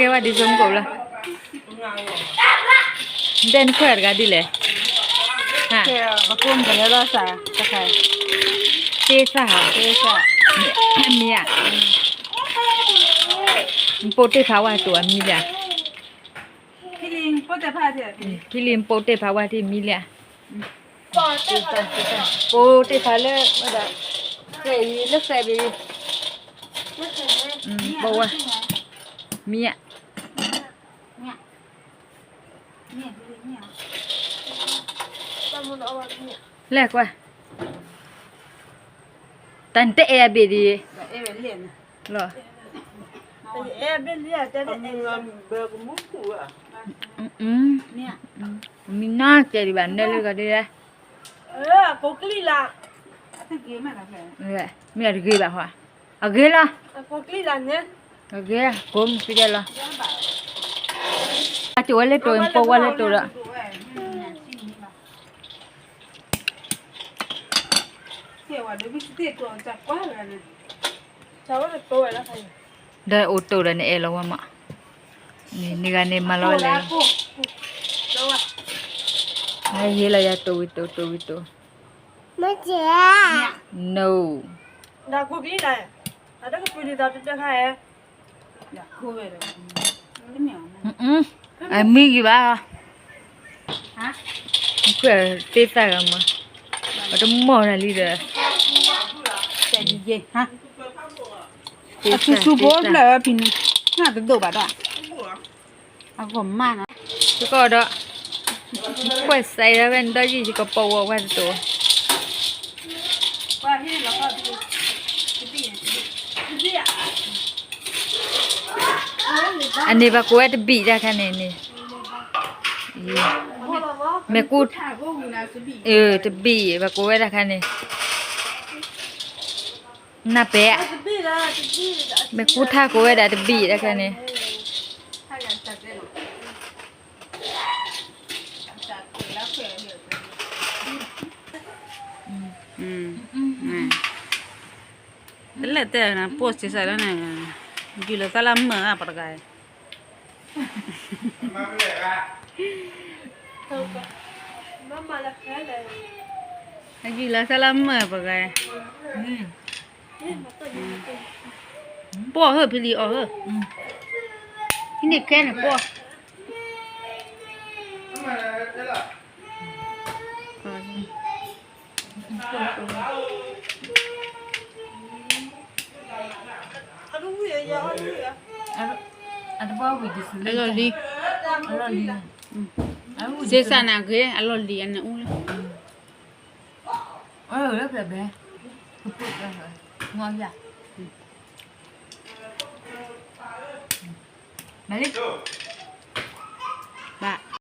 ကဲဝဲဒ်သိးမုၢ်ကိးလၢ ဒဲနခွဲးတဂၤဒ်လဲၣ်, ဟါ, ပကိးမတလဲလီၤစၢ်, တခါ, တ့စၢ်ဟါ, တ့စၢ်, မံၤဧါ, ပိာ်တ့ၢ်ဖးဝါတိၤအမံၤလၢ, ခံလံပိာ်တ့ၢ်ဖးဝါတ့ၢ်မံၤလၢ, ပိာ်တ့ၢ်ဖးလၢ, ဃဲအံၤလၢဃဲဘ့ၣ်, ပိာ်ဝါ, မံၤဧါ, လဲၤကွၢ်, တၢ်နတအဲၣ်အဘ့ၣ်ဒံး, လီၤ, မံၤနီၢ်ကဲဒံးဘၣ် နဲလၢကီးဒ်လဲၣ်, မ့ၢ်အတဂ့ၤဘၣ်ဟီ, အဂ့ၤလီၤ, အဂ့ၤ, ကိးမုၢ်ဖံဒဲလီၤ, အကဝဲလၢတိၤ ပိာ်ဝဲလၢတိၤဒီး ဒီးအိၣ်တိၢ်ဒီးနအဲၣ်လီၤဝဲမး, န့ၣ်ဂၤန့ၣ်မၤလီၤဝဲလဲၣ်, နဟ့ၣ်လီၤယၤတိၢ်ဝံၤတိၢ် တိၢ်ဝံၤတိၢ်, no, အမံၤဂံၢ်ဘၣ်, သ့သၣ်ဂၤမး, ပတမီၢ်နၤလံဒီး, အဆူၣ်ဆူၣ်ဖိဖျၢၣ်ဝဲဖံန့ၣ်, နတဒိၣ်ဘၣ်ဒီး, အဂီၢ်မးနီၤ, ကီၢ်ဒီး, ကွဲးစဲးဒၣ်ဝဲနဒီးယံာ်ယကပီၤဝဲတတိၤ အန့ၣ်ဘၣ်ကိးဝဲတဘံၣ်တၢ်ခါန့ၣ်န့ၣ်, မ့ၢ်ကူ, တဘံၣ်ဘၣ်ကိးဝဲတၢ်ခါန့ၣ်, နၢ်ပဲာ်, မ့ၢ်ကူထါကိးဝဲဒၣ်တဘံၣ်တၢ်ခါန့ၣ် တလဲၤတဲနၤ ပိာ်စံးစးလၢန့ၣ်, ယူၢ်လီၤသးလၢမၢ်အပှၤတဂၤ, ယူၢ်လီၤသးလၢမၢ်ပှၤတဂၤ, ပိာ်ဟၢဖံလံၤအီၤဟၢ, ဟံးန့ၢ်ခဲန့ၣ်ပိာ် အလီၢ်လံ, စ့စးနၤဂ့ၤ အလီၢ်လံအနၢ်အူလၢ, မ့ၢ်လံ